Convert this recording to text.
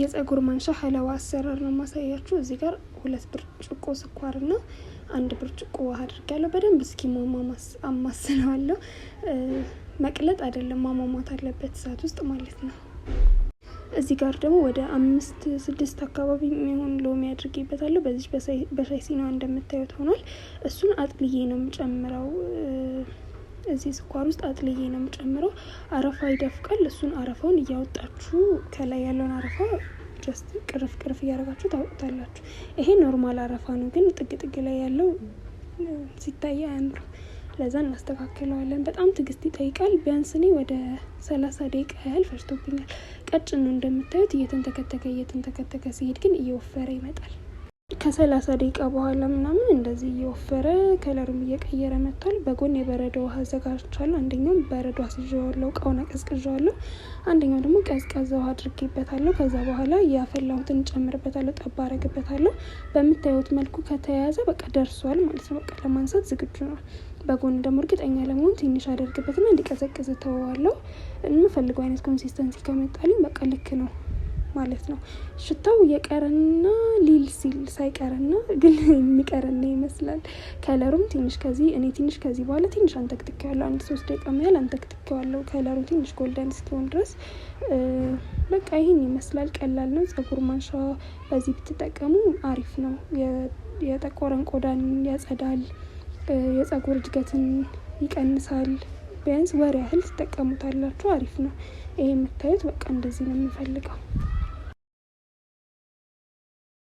የጸጉር ማንሻ ሀላዋ አሰራር ነው ማሳያችሁ። እዚህ ጋር 2 ብርጭቆ ስኳርና 1 ብርጭቆ ውሃ አድርጊያለሁ። በደንብ እስኪሟሟ አማስለዋለሁ። መቅለጥ አይደለም፣ ማሟሟት አለበት እሳት ውስጥ ማለት ነው። እዚህ ጋር ደግሞ ወደ አምስት ስድስት አካባቢ የሚሆን ሎሚ አድርጌበታለሁ። በዚህ በሻይ ሲኒዋ እንደምታዩት ሆኗል። እሱን አጥልዬ ነው የምጨምረው። እዚህ ስኳር ውስጥ አጥልዬ ነው የምጨምረው። አረፋ ይደፍቃል። እሱን አረፋውን እያወጣችሁ፣ ከላይ ያለውን አረፋ just ቅርፍ ቅርፍ እያደረጋችሁ ታወጡታላችሁ። ይሄ normal አረፋ ነው፣ ግን ጥግ ጥግ ላይ ያለው ሲታይ አያምርም። ለዛ እናስተካክለዋለን። በጣም ትዕግስት ይጠይቃል። ቢያንስ እኔ ወደ 30 ደቂቃ ያህል ፈጅቶብኛል። ቀጭን ነው እንደምታዩት። እየተንተከተከ እየተንተከተከ ሲሄድ ግን እየወፈረ ይመጣል። ከ30 ደቂቃ በኋላ ምናምን እንደዚህ እየወፈረ color ኡም እየቀየረ መጥቷል። በጎን የበረዶ ውሃ አዘጋጅቻለሁ። አንደኛውም በረዶ አስይዤዋለሁ፣ እቃውን አቀዝቅዤዋለሁ። አንደኛው ደግሞ ቀዝቃዛ ውሃ አድርጌበታለሁ። ከዛ በኋላ ያፈላሁትን ጨምርበታለሁ፣ ጠብ አረግበታለሁ። በምታዩት መልኩ ከተያያዘ በቃ ደርሷል ማለት ነው። በቃ ለማንሳት ዝግጁ ነው። በጎን ደግሞ እርግጠኛ ለመሆን ትንሽ አደርግበትና እንዲቀዘቅዝ ተወዋለሁ። የምፈልገው አይነት consistency ከመጣልኝ በቃ ልክ ነው ማለት ነው። ሽታው የቀረና ሊል ሲል ሳይቀረና ግን የሚቀረና ይመስላል። Color ኡም ትንሽ ከዚህ እኔ ትንሽ ከዚህ በኋላ ትንሽ አንተክትኬዋለሁ። አንድ 3 ደቂቃ ያህል አንተክትኬዋለሁ። Color ኡ ትንሽ golden እስኪሆን ድረስ። በቃ ይህን ይመስላል። ቀላል ነው። ጸጉር ማንሻ በዚህ ብትጠቀሙ አሪፍ ነው። የጠቆረን ቆዳን ያጸዳል። የጸጉር እድገትን ይቀንሳል። ቢያንስ ወር ያህል ትጠቀሙታላችሁ። አሪፍ ነው። ይሄ የምታዩት በቃ እንደዚህ ነው የምፈልገው።